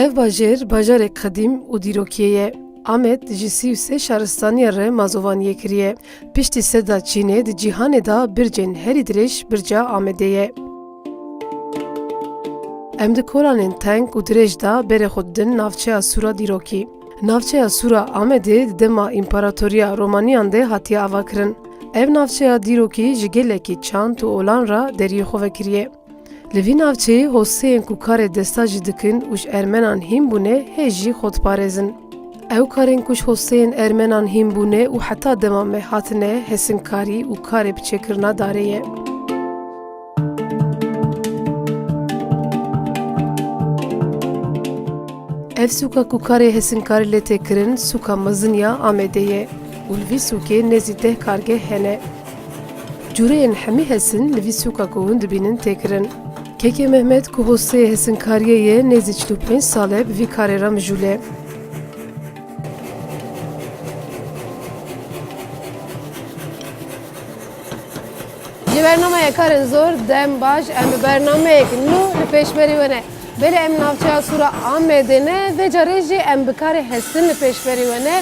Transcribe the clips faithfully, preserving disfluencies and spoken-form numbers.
Ev bajêr bajarek qedîm û dîrokî ye. Amed ji sî û sê şaristaniya re mazovaniyê kiriye. Piştî seda Çînê di cîhanê de bircên herî dirêj birca Amedê ye. Em di kolanên teng û dirêj de berê xwe didin navçeya Sûra dîrokî. Navçeya Sûra Amedê di dema împaratoriya Romaniyan de hatiye avakirin. Ev navçeya dîrokî ji gelekî çand û olan re deriyê xwe vekiriye. Li vî navçeyê hosteyên ku karê desta jî dikin û ji ermenan hîn bûne hê jî xwe diparêzin. Ew karên ku ji hosteyên ermenan hîn bûne û heta dema me hatine hesinkarî û karê bi çêkirina darê ye. Ev sûka ku karê hesinkarî lê tê kirin, sûka mezin ya Amedê ye û li vî sûkê nêzî deh kargeh hene. Cûreyên hemî hesin li vî sûka ku hûn dibînin tê kirin. Kekê Mehmet ku hosteyê hesinkariyê ye, nêzî çil û pênc sal e bi vî karê re mijûl e. Ji bernameya Karên Zor, dem baş, em bi bernameyek nû li pêşberî we ne. Belê em navçeya Sûra Amedê ne, vê carê jî em bi karê hesin li pêşberî we ne.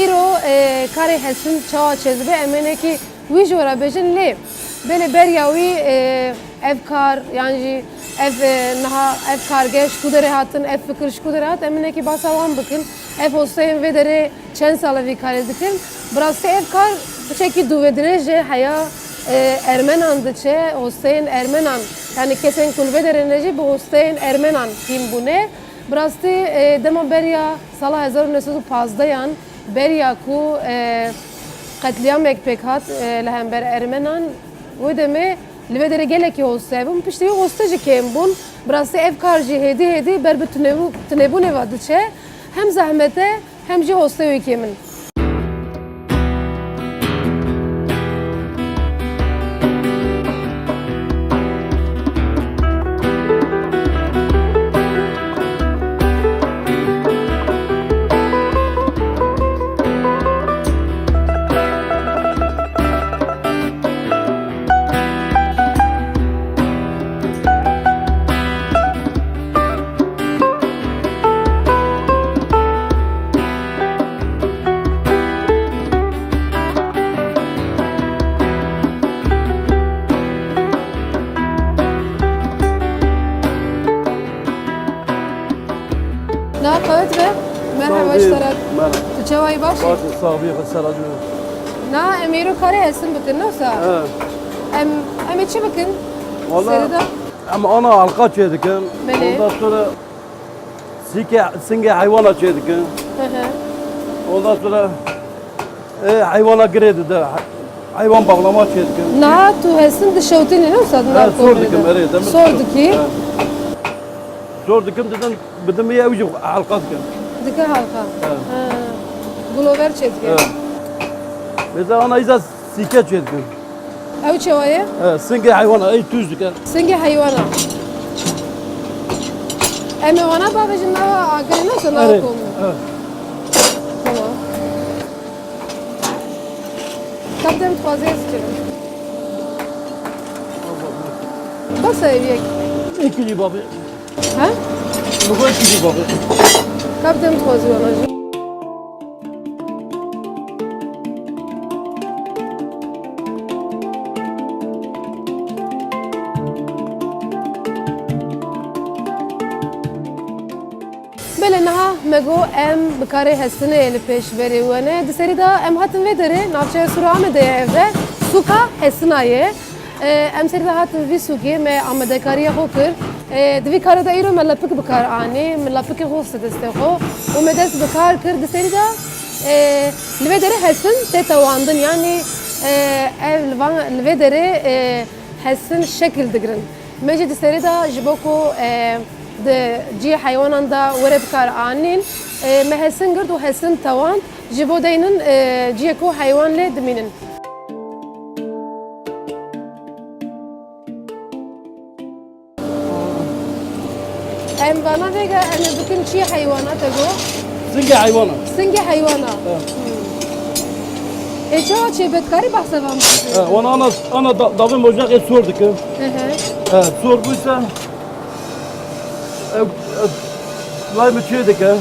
Îro, e, karê hesin çawa çêdibe, em ê nekî wî ji we re bêjin, lê belê beriya wî, e, ev kar, yan jî ev, e, niha ev kargeh ji ku derê hatin, ev fikir ji ku derê hat, em ê nekî basa wan bikin. Ev hosteyên vê derê çend sal e vî karê dikin. Bi rastî ev kar piçekî dûvedirêj e, heya, e, ermenan diçe, hosteyên ermenan, yanî kesên ku li vê derê ne jî bi hosteyên ermenan hîn bûne. Bi rastî, e, dema beriya sala hezar û neh sed û pazdeh an, beriya ku, e, qetlîamek pêk hat, e, li hember ermenan, wê demê li vê derê gelekî hoste bûn, piştî wî hoste jî kêm bûn. Bi rastî ev kar jî hêdî hêdî ber bi tunebû-, tunebûnê ve diçe. Hem zehmet e, hem jî hostê wê kêm in. Na qewet be. Merhaba, Sağ ol, ji te re. Merhaba. Tu çawa yî, baş î? Baş, sağ ol, bir selamet. Na, em êro karê hesin bikin, ne wisa? He. Em, em ê çi bikin? Valla, serê de? Em ana halka çê dikin. Belê. Ondan sonra sike, singê heywana çê dikin. Hı hı. Ondan sonra, e, heywana girê dide. Heywan bağlama çê dikin. Niha tu hesin dişewtînî, ne wisa, di nav komê de? He, sor dikim, erê, demir. Sor dikî? He. Sor dikim, didin, bidin, ew jî halka dikin. Dike halka. He. He. Gulover çê dike. He. Mesela ana îza sike çê dikin. Ew çawa ye? He, singê heywana, ey tuz dike. Singê heywana. Em ê wana bavêjin nava agirê, ne wisa nava komê. He. Tamam. Kap dem dixwaze ez kirim. Bas e ev yek. Ê kilî bavê. Ha? Li xwe kilî bavê. Kap dem dixwaze wana jî. Belê, niha me got em bi karê hesinê li pêş berê we ne. Di serî de em hatin vê derê, navçeya Sûra Amedê ye ev de. Sûka hesina ye. E, em serî de hatin vî sûkê, me amadekariya xwe kir. E, di vî karê de îro me lepik bi kar anî, me lepikê xwe xiste destê xwe û me dest bi kar kir. Di serî de, e, li vê derê hesin tê tewandin, yanî, e, ev li van, li vê derê, e, hesin şekil digirin. Me jî di serî de ji bo ku, e, di cihê heywanan de were bi kar anîn, e, me hesin girt û hesin tewand ji bo deynin, e, cihê ku heywan lê dimînin. Em vana vêga em ê bikin çi heywana te got? Singê heywana. Singê heywana. Evet. Hmm. Ê çawa çêbe, dikarî behsa van bikî? Evet, wana ana, ana da, davê mojnakê sor dikim. Hı hı. Evet, sor bûyse ev, ev, Lay min çê dike.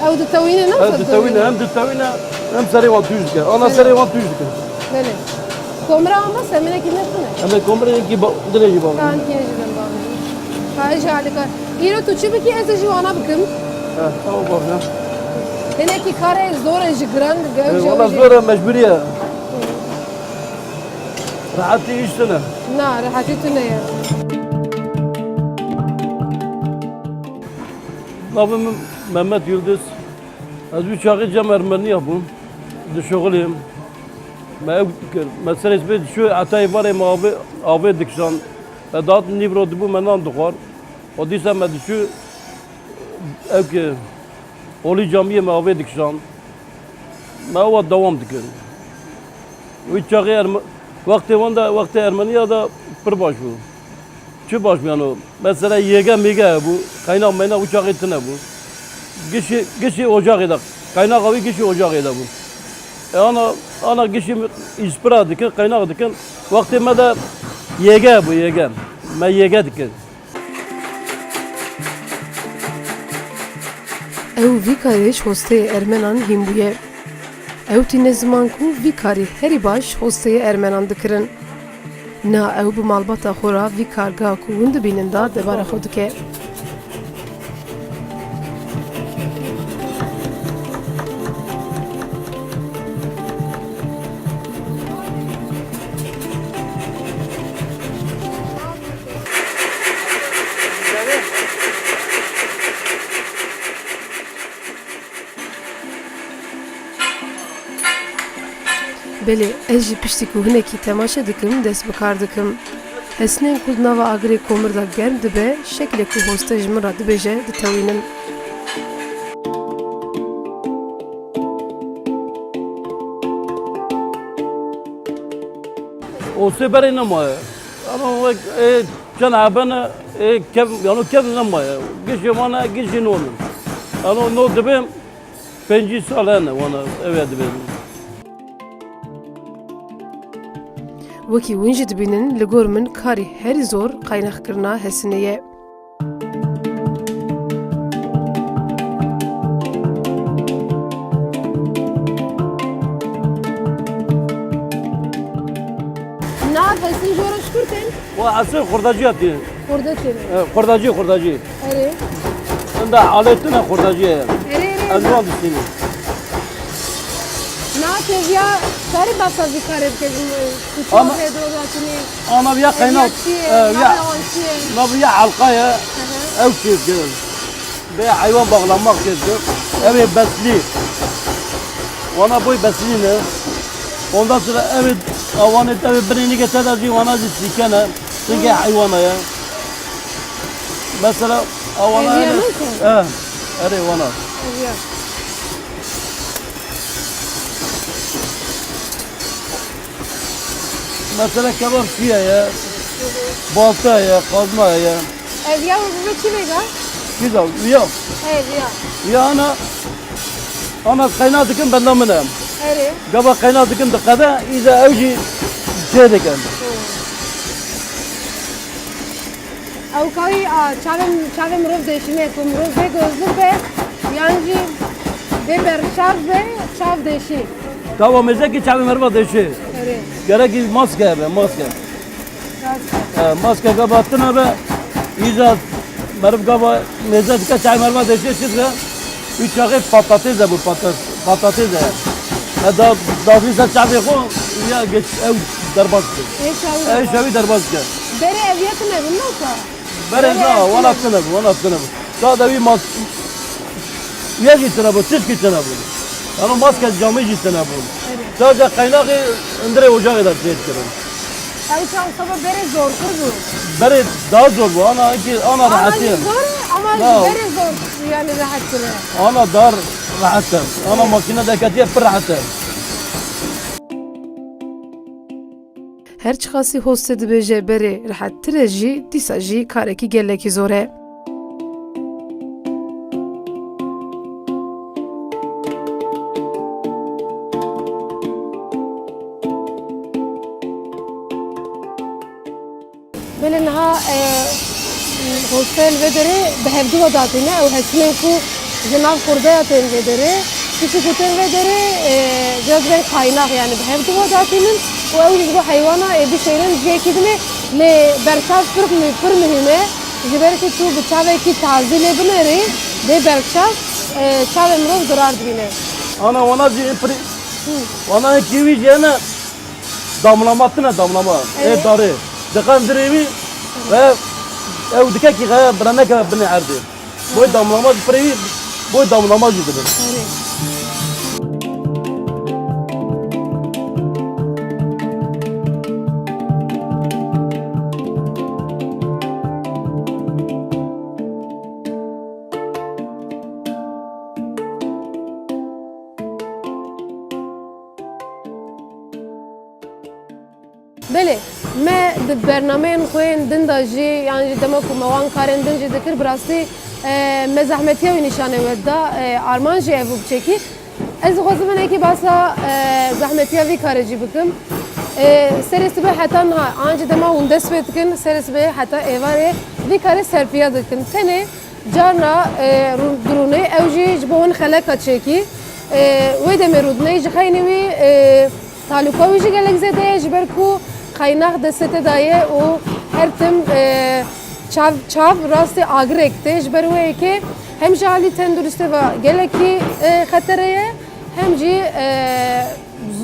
Ew ditewîne ne? Ew ditewîne, hem ditewîne, hem serê wan tûj dike. Ana serê wan tûj dike. Belê. Komira ama semenekî ne tune? Em ê komira yekî ba-, dirê jî bavê. Kan tiye jî ben bavê. Ka ez jî alîka. Îro tu çi bikî ez ê jî wana bikim. He, tamam bavê. Hinekî karê zor e jî giran dike. He, wala zor e, mecbûrî ye. Rehetî îş tune. Na, rehetî tune ye. Navê min Mehmet Yildiz. Ez wî çaxê cem Ermeniya bûm. Dişuxulîm. Me ew kir. Me serê sibê diçû etayê varê me avê, avê dikişand. Me dihat nîvro dibû me nan dixwar. Û dîsa me diçû ew ki olî camiyê me avê dikişand. Me ewa dewam dikin. Wî çaxê Erme-, wextê wan de, wextê Ermeniya de pir baş bû. Çi baş bû yano? Mesela yêge mêge hebû, qeyna meyna wî çaxê tune bû. Gişî, gişî ocaxê de, qeynaxa wî gişî ocaxê de bû. E ana, ana gişî îspira dikin, qeynax dikin. Wextê me de yêge hebû, yêge. Me yêge dikin. Ew vî karê ji hosteyê Ermenan hîn bûye. Ew tîne ziman ku vî karî herî baş hosteyê Ermenan dikirin. Niha ew bi malbata xwe re vî kargeha ku hûn dibînin de debara xwe dike. Belê, ez jî piştî ku hinekî temaşe dikim, dest bi kar dikim. Hesinên ku di nava agirê komir de germ dibe, şeklê ku hoste ji min re dibêje, ditewînim. Osê berê nemaye. Ano wek, ê, çend hebene, ê, kev, yano kev nemaye. Gişê wan e, gişê non in. Ano no dibe pêncî sal hene wana ev e dibe. Wekî hûn jî dibînin, li gor min karî herî zor qeynaxkirina hesinê ye. Na, hesin jora ji kur tên? Wa hesin xurdaciya tên. Xurda tên. E, xurdacî, xurdacî. Erê. Enda alê tune xurdacî ye. Erê, erê. Ez wan distînim. Na, teviya karî behsa vî karê bike, ji ku çawa vê dro datinî? Ana viya qeyna, eviya çi ye? E, viya, navê wan çi ye? Na viya elqa ye. Hı hı. Ew çêdike. Bê heywan bağlamak çêdike. Ev ê beslî. Wana boy beslî ne. Ondan sonra ev ê, a, wan ê, ev ê binê nike te de jî wana jî sîkene. Çinkî heywana ye. Mesela, a wana. Eviya ne? E, erê wana. Eviya. Mesela kebab çiye ye, balta ye, qazma ye. Ev ya bibe çi vêga? Kîza, ya. Ev ya. Ya ana, ana qeyna dikin benda min e. Erê. Gava qeyna dikin diqede, îza ew jî çê dikin. Ew kayî, a, çavê, çavê mirov deşîne ku mirov bê gözlük be, yan jî bê berçav be, çav deşî. Tawa mêzekî çavê meriva deşê. Erê. Gerekî maske be, maske. Rast e. E, maske gava tune be, îza meriv gava mêze dike çavê meriva deşê çi dike? Wî çaxê patatês hebû, patat-, patatês e. E, da, dazî ser çavê xwe, ya geç, ew derbas dike. Ê çavê. E, çavî derbas dike. Berê ev yek nebû, ne ka? Berê, berê na, ev wala tune bû, wala tune bû. Sa da wî mas-, ye jî tune bû, tişkî tune bû. Yano maske camî jî tune bû. Evet. Sadece qeynaxê indirê ocaxê de çê dikirin. Ew çaxê seba berê zortir bû. Berê daha zor bû. Ana ki, ana rahatî. Zor, ama berê zor, yani rahattir e. Ana daha rahat e. Ana makine deketiye pir rahat e. Her çiqasî hostê dibêje berê rehettir e jî, dîsa jî karekî gelekî zor e. Belê niha, e, Hostel vê derê bi hevdu ve datîne, ew hesinên ku ji nav xurdeya tên vê derê, tiştî ku tên vê derê, e, biraz bên qaynax, yani bi hevdu ve datînin û ew jî ji bo heywana ê bişêrin cihekî dinê, lê berçav pir, pir muhîm e, ji ber ku tu bi çavekî tazî lê binêrî, bê berçav, e, çavê mirov zirar dibîne. Ana wana jî ê pirî, wana ê kîwî jî hene. Damlama tine damlama. Ê Evet. darê. Diqendirê wî ve ew dike kî xeya bira neke binê erdê. Boy damlama ji pirê wî, boy damlama jî dibin. Evet. Belê, me di bernameyên xwe yên din de jî, yan jî dema ku me wan karên din jî dikir, bi rastî, e, me zehmetiya wî nîşanê we da, e, armanc jî ev bû biçekî. Ez dixwazim hinekî basa, e, zehmetiya vî karê jî bikim. E, serê sibê heta niha, an jî dema hûn dest pê dikin, serê sibê heta êvarê vî karê serpiya dikin. Tenê Carna, e, rû-, dirûnê ew jî ji bo hûn xeleka çêkî. E, wê demê rûdinê ji xeynî wî, e, talûka wî jî gelek zêde ye, ji ber ku qaynax destê te de ye û her tim, e, çav, çav rastê agirek tê. Ji ber wê yekê hem ji alî tenduristê ve gelekî, e, xetere ye, hem jî, e,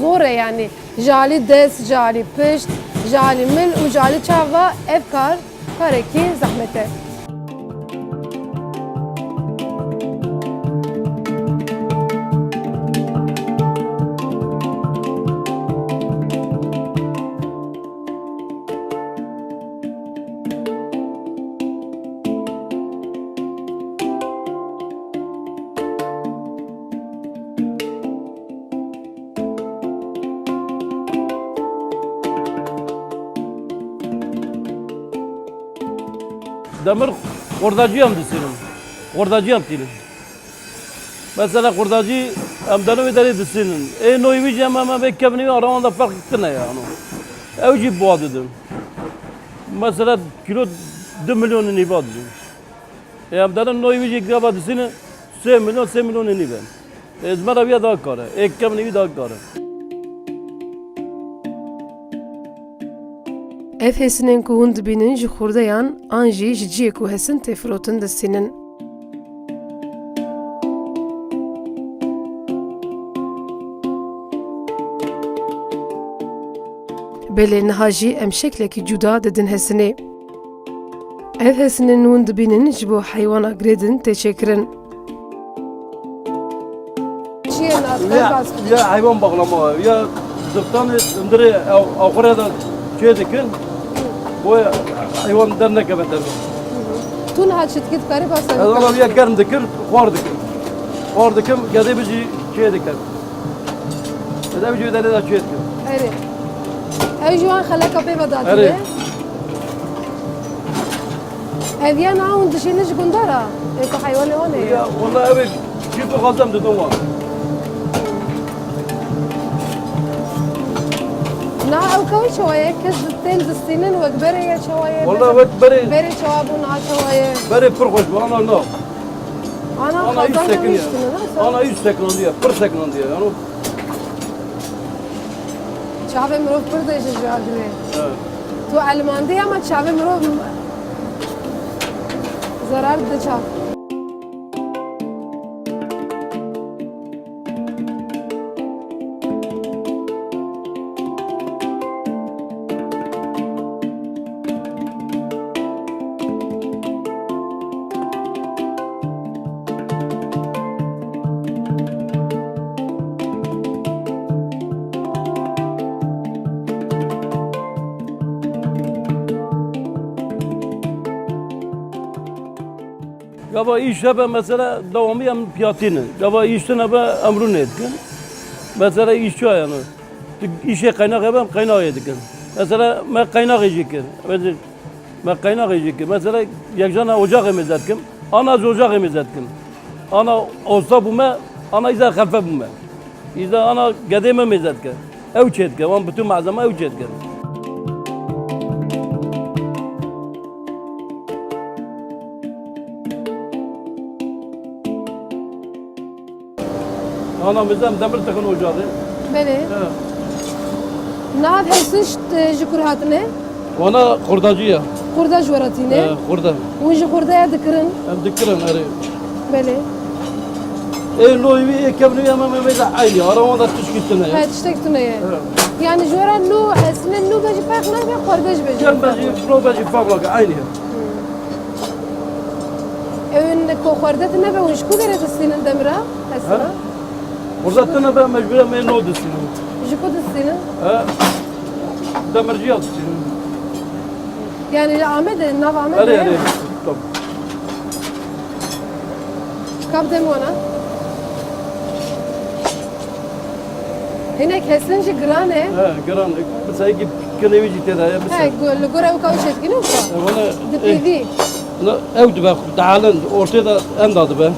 zor e, yanî ji alî dest, ji alî pişt, ji alî mil û ji alî çav ve ev kar Karekî zehmet e. Demir xordacî em disînin. Xordacî em tînin. Mesela xordacî em deno wê derê disînin. Ê noyî wî jî em, em, em ê kevnî wî arawan de ferq tine ye ano. Ew jî buha didin. Mesela kîlo du milyon nîva didin. Ê em deno noyî wî jî gava disînin sê milyon, sê milyon nîve. Ê, ji me re wî daha kar e. Ê kevnî wî daha kar e. Ev hêsinên ku hûn dibînin ji xurdeyan an jî ji cihê ku hesin tê firotin distînin. Belê niha jî em şeklekî cuda didin hesinê. Ev hesinên hûn dibînin ji bo heywana girêdin tê çêkirin. Çi ye nav? Ya, ya heywan bağlama, ya ziftanê hundirê ew, ew xurê de çê dikin. Bo heywan dernekeve derve. Tu niha çi dikî, dikarî basa bikî? Ez ana ya germ dikim, xwar dikim. Xwar dikim, gedê min jî çê dikim. Ez ev jî derê de çê dikim. Erê. Ew jî wan xeleka pê ve datîne. Erê. Ev ya niha hûn dişînin ji gundara? Ê ku heywanê wan heye? Ya, wala ew ê jî tu xwazem didin wan. Niha ew kewî çawa ye? Kes tên distînin wek berê ye çawa ye? Wala wek berê. Berê çawa bû, niha çawa ye? Berê pir xweş bû, ana na. Ana, ana xazan sekiniye. Ana îş sekinandiye, pir sekinandiye. Ano. Çavê mirov pir dêje ji agirê. Evet. Tu elmandî ama çavê mirov zerar dide çav. Gava îş hebe mesela dewamî em piyatî ne. Gava îş tune be em rûnê dikin. Mesela îş çawa yani? Tu îşê qeynaxê be em qeynaxê dikin. Mesela me qeynaxê jî kir. Mesela me qeynaxê jî kir. Mesela yekjana ocaxê mêze dikim. Ana ez ocaxê mêze dikim. Ana osta bûme, ana îza xelfe bûme. Îza ana gedê me mêze dike. Ew çê dike. Wan bütün malzeme ew çê dike. Ana, biz em demir dixin ocağê. Belê. He. Nav hesişt, e, ji kur hatine? Wana xurdacî ye. Xurda ji we re tîne? He, xurda. Hûn ji xurda ye dikirin? Em dikirin, erê. Belê. Ê, no wî, ê kevnî, em, em, em, ê de eynî. Ara wan de tişkî tune ye. He, tiştek tune ye. He. Yani ji we re no, hesine no be jî ferq nake, xurda jî be jî. Kem be jî, no be jî ferq nake, eynî ye. Hmm. Ew in ku xurda tune be, hûn ji ku derê distînin demira? Hesine? He? Xurda tune be, mecbûr em ê no distînin. Ji ku distînin? He? Demirciya distînin. Yani li Amedê, nav Amedê? Erê, erê. Top. Kap dem wana. Hinek hesin jî giran e. He, giran e. Mesela ki kinê wî jî tê de ye, mesela. He, go-, li gora ew ka ew çetkî ne wisa? E, wala, dipîvî. Eh, na, ew dibe, dihalin, ortê de em da dibe. He.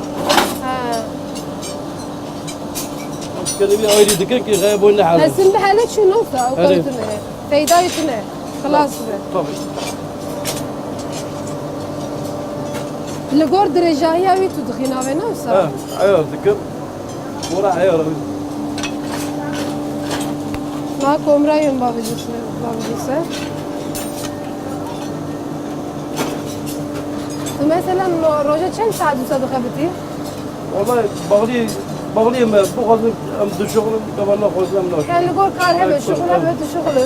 Kenê wî ayrî dikin ki xeye boy nehele. Hesin bihele çû ne wisa, ew ka wî tune. Erê. Feyda wî tune. Xilas be. Tabii. Li gor dirêjahiya wî tu dixî navê ne wisa? He, eyar dikim. Mora eyar wî. Ma komra yun babijî, babijî se. Tu mesela no-, roja çend saet wisa dixebitî? Vallahi bağlı, bağlıyım ben. Bu kadın hem düşüklüm, kabanına koysun hem de. Yani gor kar hebe, şuxul hebe, düşüklü.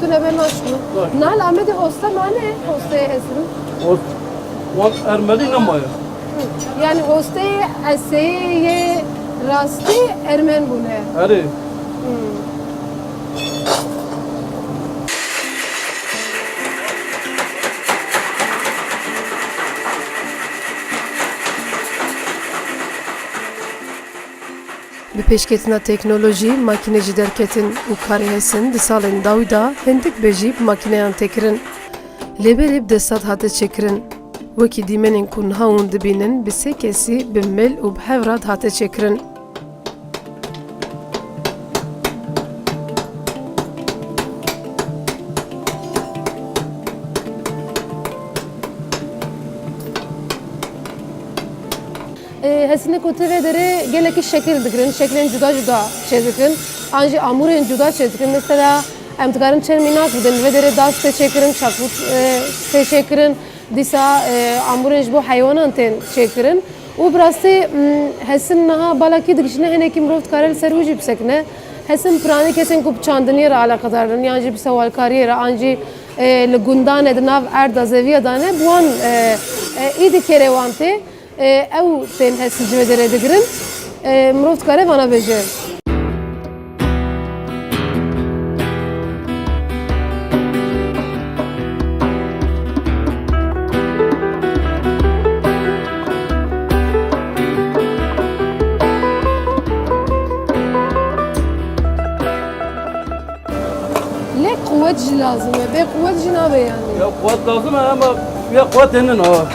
Tu nebe naşkul. Naşkul. Nal Amedê hosta mane, hostayê hesin. Host-, wan Ermeni ne maye? Hı. Yani hostayê eseyê yê rastî Ermen bûne. Erê. Hı. Bi pêşketina teknolojî, makîne jî derketin û karê hesin di salên dawî de hindik be jî bi makîneyan tê kirin. Lê berê bi desat hate çêkirin. Wekî dîmenên ku niha hûn dibînin, bi sê kesî, bi mil û bi hev re dihate çêkirin. Ê, hesinê ku tê vê derê gelekî şekil digirin, şeklên cuda cuda çêdikin, an jî amûrên cuda çêdikin. Mesela, em dikarin çend mînak bidin, vê derê das tê çêkirin, çakût, e, tê çêkirin, dîsa, e, amûrên ji bo heywanan tên çêkirin. Û bi rastî, m, hesin niha bala kî digişîne, hinekî mirov dikare li ser wî jî bisekine. Hesin piranî kesên ku bi çandiniyê re eleqedar in, yan jî bi sewalkariyê re, an jî, e, li gundan e, di nav erda zeviya de ne, bi wan, e, e, îdî kêrê wan tê. E, ew tên hesin ji vê derê digirin. E, mirov dikare vana bêje. Lê quwet jî lazim e. Bê quwet jî nabe yani. Ya quwet lazim e ama ya quwet hênin ha.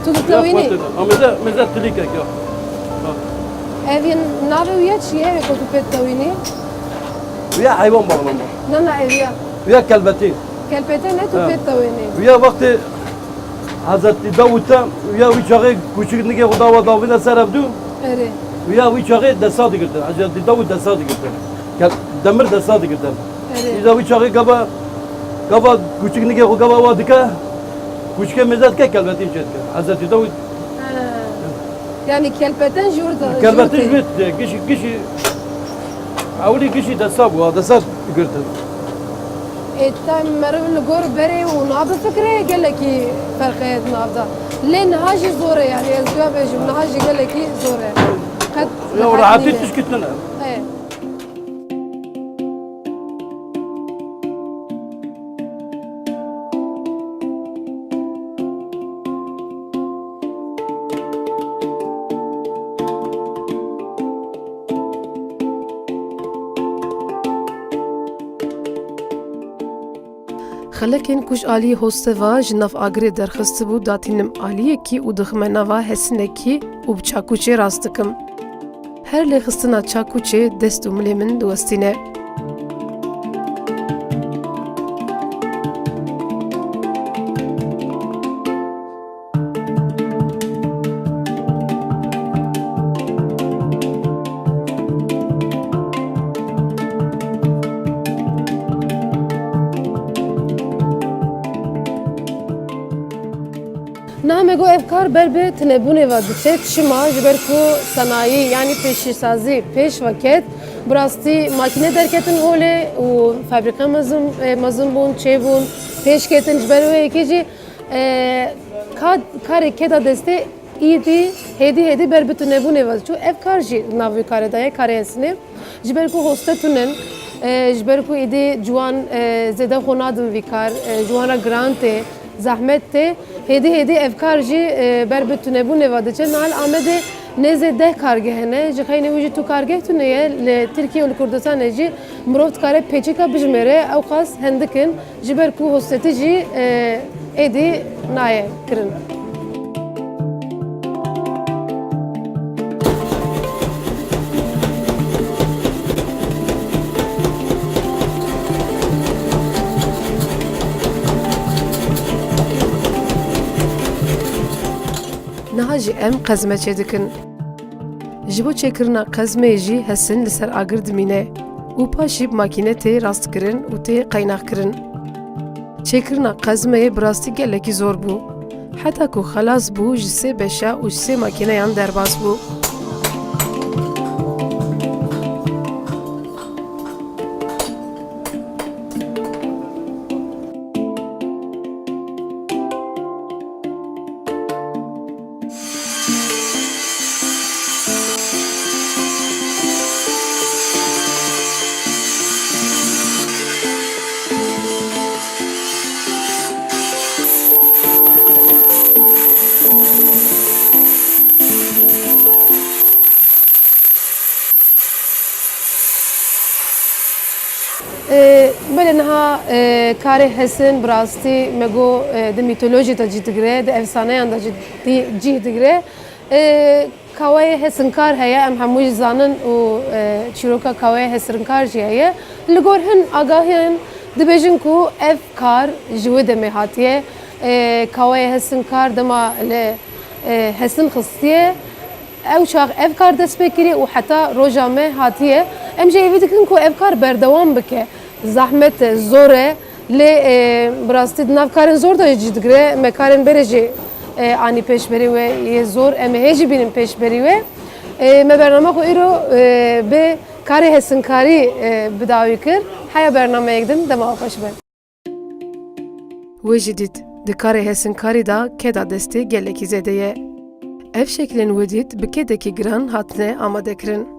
Tu ditewînî? Ya quwet hênin. Ama mêze, mêze tilîkek ya. Ha. Ev yên navê wî ya çi ye? Ev ku tu pê ditewînî? Wî ya heywan bağlama. Na, na, ev ya. Wî ya kelbetî. Kelpete ne tu pê ditewînî? Wî ya wextê Hezretî Dawûd te, ya wî çaxê kûçik nigê xwe dawa davîne ser hevdû. Erê. Ya wî çaxê desa digirtin. Hezretî Dawûd desa digirtin. Ke-, demir desa digirtin. Erê. Îza wî çaxê gava, gava kûçik nigê xwe gava wa dike, kûçikê mêze dike, kelbetî çê dike. Hezretî Dawûd. Ha. Yani kelpeten ji wir de, kelbetî ji wir de, gişî, gişî, ewilî gişî desa bû, desa girtin. Ê, te meriv li gor berê û na bifikire gelekî ferqe heye di nav de. Lê niha jî zor e, yani ez wiya bêjim, niha jî gelekî zor e. Qet rehet nîne. Ya rehetî tişkî tune. He. Xelekên ku ji aliyê hosteva ji nav agirê derxistibû, datînim aliyekî û dixime nava hesinekî û bi çakûçê rast dikim. Her lêxistina çakûçê dest û milê min diwestîne. Niha me got ev kar ber bi tunebûnê ve diçe. Çima? Ji ber ku senayî, yanî pêşîsazî pêş ve ket. Bi rastî makîne derketin holê û fabrîqe mezin, e, mezin bûn, çêbûn, pêş ketin. Ji ber wê yekê jî, e, ka-, karê keda destê îdî hêdî hêdî ber bi tunebûnê ve diçû. Ev kar jî nav wî karê de ye, karê hesinê. Ji ber ku hoste tunin, e, ji ber ku êdî ciwan, e, zêde xwe nadin vî kar, e, ji wan re giran tê, zehmet tê, hêdî hêdî ev kar jî, e, ber bi tunebûnê ve diçe. Niha li Amedê nêzê deh kargeh hene, ji xeynê wî jî tu kargeh tune ye, li Tirkiye û li Kurdistanê jî mirov dikare pêçika bijimêre, ew qas hindik in. Ji ber ku hostetî jî, e, êdî nayê kirin. Niha jî em qezme çêdikin. Ji bo çêkirina qezmeyê jî hesin li ser agir dimîne û paşî bi makîne tê rastkirin û tê qeynaxkirin. Çêkirina qezmeyê bi rastî gelekî zor bû. Heta ku xelas bû, ji sê beşa û ji sê makîneyan derbas bû. E, belê niha, e, karê hesin bi rastî me got, e, di mîtolojî de cî digire, di efsaneyan de cî, cî digire. E, kaweyê hesinkar heye, em hemû jî zanin û, e, çîroka kaweyê hesinkar jî heye. Li gor hin agahiyan dibêjin ku ev kar ji wê demê hatiye. E, kaweyê hesinkar dema li, e, hesin xistiye. Ew çax ev kar dest pê kiriye û heta roja me hatiye. Em jî hêvî dikin ku ev kar berdewam bike. Zehmet e, zor e. Lê, e, bi rastî di nav karên zor de jî cî digire. Me karên berê jî, e, anî pêşberî we yê zor. Em ê hê jî bînin pêşberî we. E, me bernama xwe îro, e, bi karê hesinkarî, e, bi dawî kir. Heya bernameyek din dema we xweş be. Wê jî dît, di karê hesinkarî de keda destê gelekî zêde ye. Ev şeklên we dît bi kedekî giran hatine amade kirin.